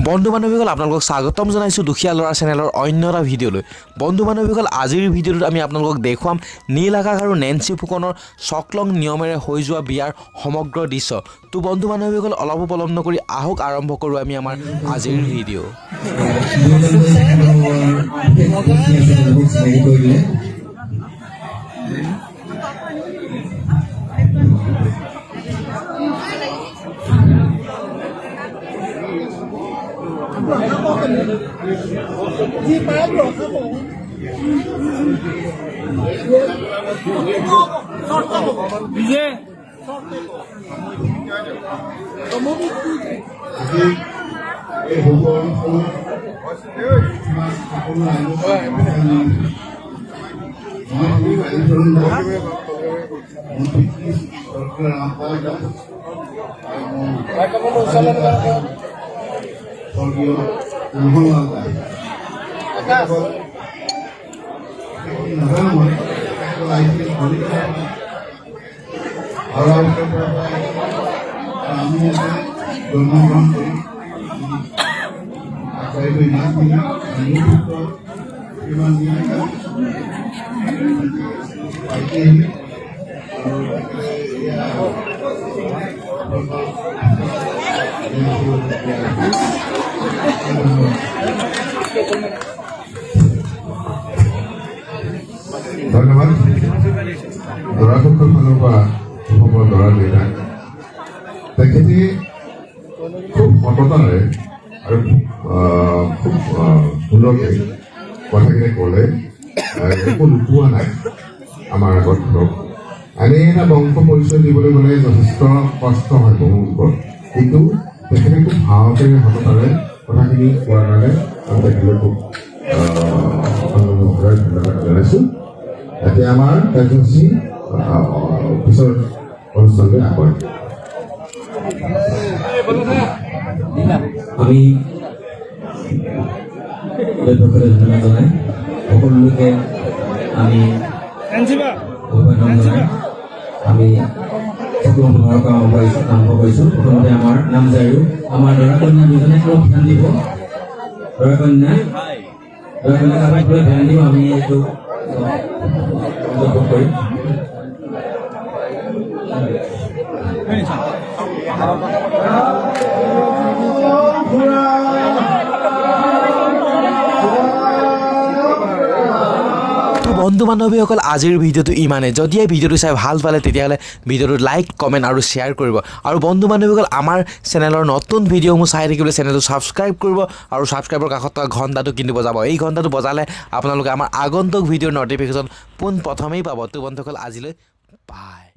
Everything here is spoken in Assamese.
বন্ধু বান্ধৱীসকল, আপোনালোকক স্বাগতম জনাইছোঁ দুখীয়া ল'ৰা চেনেলৰ অন্য এটা ভিডিঅ'লৈ। বন্ধু বান্ধৱীসকল, আজিৰ ভিডিঅ'টোত আমি আপোনালোকক দেখুৱাম নীল আকাশ আৰু নেন্সি ফুকনৰ চকলং নিয়মেৰে হৈ যোৱা বিয়াৰ সমগ্ৰ দৃশ্য। তো বন্ধু বান্ধৱীসকল, অলপো পলম নকৰি আহক, আৰম্ভ কৰোঁ আমি আমাৰ আজিৰ ভিডিঅ'। দুয়োজন চিনাকি কৰি দিলে। আজি এই শুভ অনুষ্ঠানত সকলো ৰাইজক মই শ্ৰী কালীচৰণ দাস, মোৰ পিতৃ স্বৰ্গীয় ৰামপাল দাস আৰু মোৰ স্বৰ্গীয় মোহনলাল দাস। তেখেতসকল নাজানো মই, তেখেতসকল আহিছিল কলিকতাৰ পৰা, হাওৰা পৰা আৰু আমি ইয়াতে জন্মগ্ৰহণ কৰি আগবাঢ়ি গৈ ইমানখিনি। মোৰ পুত্ৰ শ্ৰীমান নীল আকাশ পাইছেহি আৰু তেখেতে এয়া আপোনালোকৰ ধন্যবাদ। ধন্যবাদ। দৰাপক্ষৰ ফালৰ পৰা শুভমৰ দৰা দেউতাক, তেখেতে খুব সততাৰে আৰু খুব সুন্দৰকৈ কথাখিনি ক'লে। একো লুকুওৱা নাই আমাৰ আগত। ধৰক, এনেই এটা বংশ পৰিচয় দিবলৈ গ'লে যথেষ্ট কষ্ট হয় বহু লোকৰ, কিন্তু তেখেতে খুব সাহসেৰে, সততাৰে কথাখিনি কোৱাৰ কাৰণে আমি তেখেতলৈ খুব ধন্যবাদ জনাইছোঁ। এতিয়া আমাৰ কাৰ্যসূচী পিছৰ অনুষ্ঠানলৈ আগবাঢ়ে। আমি অধ্যক্ষলৈ ধন্যবাদ জনাই সকলোকে আমি অভিবাদন জনাই আমি সকলো সমাৰোহ আৰম্ভ কৰিছোঁ। প্ৰথমতে আমাৰ নামজাৰিও আমাৰ দৰা কন্যা দুজনে অলপ ধ্যান দিব। দৰা কন্যাক অলপ ধ্যান দিব। আমি এইটো উপভোগ কৰিম। তো বন্ধু বান্ধৱীসকল, আজিৰ ভিডিঅ'টো ইমানেই। যদি এই ভিডিঅ'টো চাই ভাল পালে, তেতিয়াহ'লে ভিডিঅ'টো লাইক, কমেণ্ট আৰু শ্বেয়াৰ কৰিব। আৰু বন্ধু বান্ধৱীসকল, আমাৰ চেনেলৰ নতুন ভিডিঅ'সমূহ চাই থাকিবলৈ চেনেলটো ছাবস্ক্ৰাইব কৰিব আৰু ছাবস্ক্ৰাইবৰ কাষত থকা ঘণ্টাটো কিন্তু বজাব। এই ঘণ্টাটো বজালে আপোনালোকে আমাৰ আগন্তুক ভিডিঅ'ৰ ন'টিফিকেশ্যন পোনপ্ৰথমেই পাব। তো বন্ধুসকল, আজিলৈ বাই।